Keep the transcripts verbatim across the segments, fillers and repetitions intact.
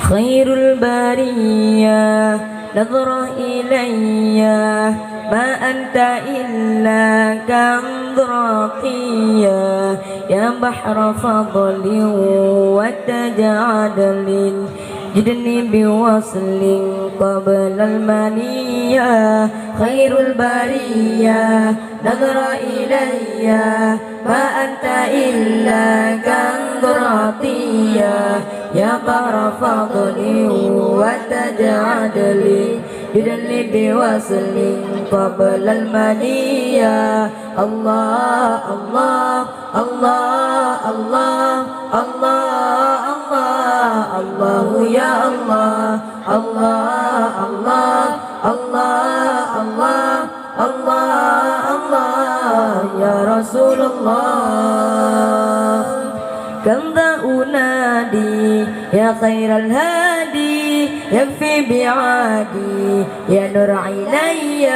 خير البرية نظر إلي، ما أنت إلا كنز عطية، يا بحر فضل وتاج عدل، جدني بوصل قبل المنية. خير البرية نظر إلي، ما أنت إلا كنز عطية، يا بحر فضل وتاج عدل، جدني بوصل قبل المنية. الله، الله، الله، الله، الله، الله، الله يا الله، الله، الله، الله، الله، الله، الله يا رسول الله. كم ذا أنادي يا خير الهادي، يكفي بعادي يا نور عيني،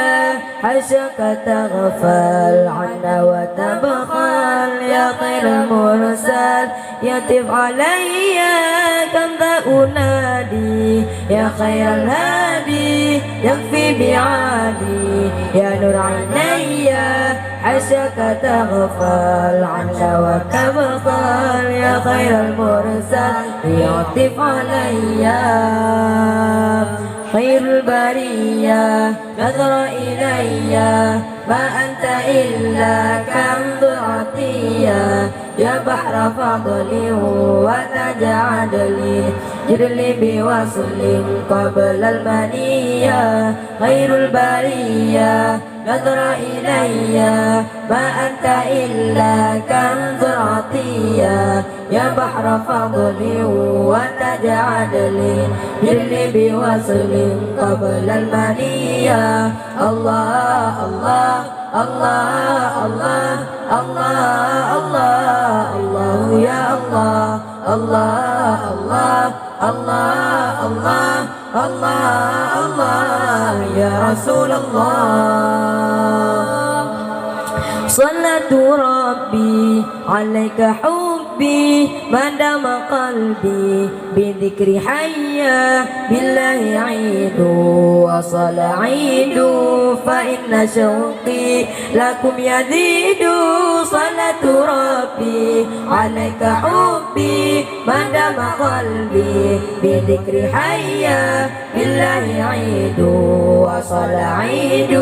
حاشاك تغفل عنا وتبخل يا خير المرسل، يطيب علي كم ذا أنادي يا خير الهادي، يكفي بعادي يا نور عيني، حاشاك تغفل عنا وتبخل يا خير المرسل، يطيب علي خير البرية نظر إلي، ما أنت إلا كنز عطية، يا بحر فضل وتاج عدل، جدني بوصل قبل المنية. خير البرية نظر إلي، ما أنت إلا كنز عطية، يا بحر فضل وتاج عدل، جدني بوصل قبل المنية. الله، الله، الله، الله، الله، الله، الله يا الله، الله، الله، الله، الله، الله، الله يا رسول الله. صلاة ربي عليك حبي، ما دام قلبي بذكرك حيا، بالله عيد وصلى عيد، فإن شوقي لكم يزيد. صلاة ربي عليك حبي، ما دام قلبي بذكرك حيا، بالله عيد وصلى عيد،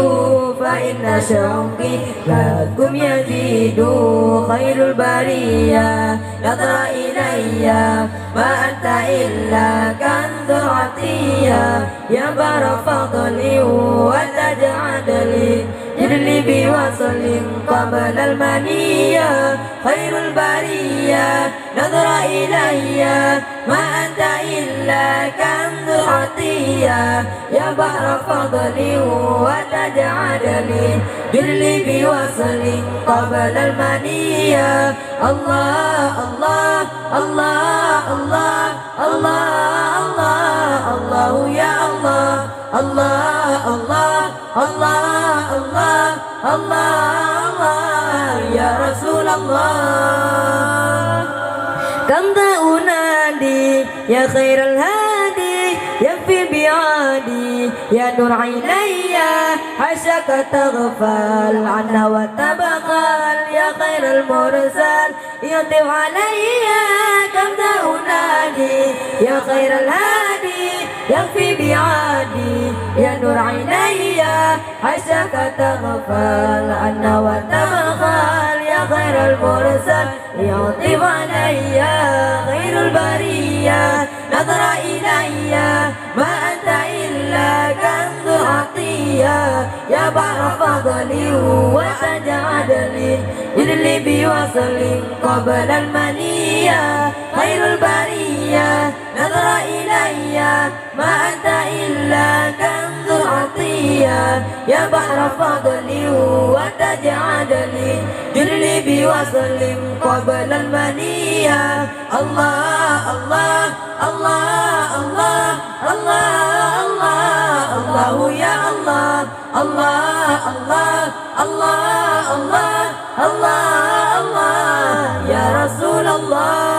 فإن شوقي لكم يزيد. خير البرية نظر إلي، ما أنت إلا كنز عطية، يا بحر فضل وتاج عدل، جدني بوصل قبل المنية. خير البرية نظر إلي، ما أنت إلا كنز عطية، يا بحر فضل وتاج عدل، جدني بوصل قبل المنية. الله، الله، الله، الله، الله، الله، الله يا الله، الله، الله، الله، الله، الله، الله يا رسول الله. كم ذا أنادي يا خير الهادي، يكفي بعادي يا نور عيني، حاشاك تغفل عنا وتبخل يا خير المرسل، يطيب علي كم ذا أنادي يا خير الهادي، يكفي بعادي يا نور عيني، حاشاك تغفل عنا وتبخل يا خير المرسل، يطيب علي خير البرية نظر إلي، ما أنت إلا كنز عطية، يا بحر فضل وتاج عدل، جدني بوصل قبل المنية. خير البرية نظر إلي، ما أنت إلا كنز عطية، يا بحر فضل وتاج عدل، جدني بوصل قبل المنية. الله، الله، الله، الله، الله، الله، الله يا الله، الله، الله، الله، الله، الله، الله يا رسول الله.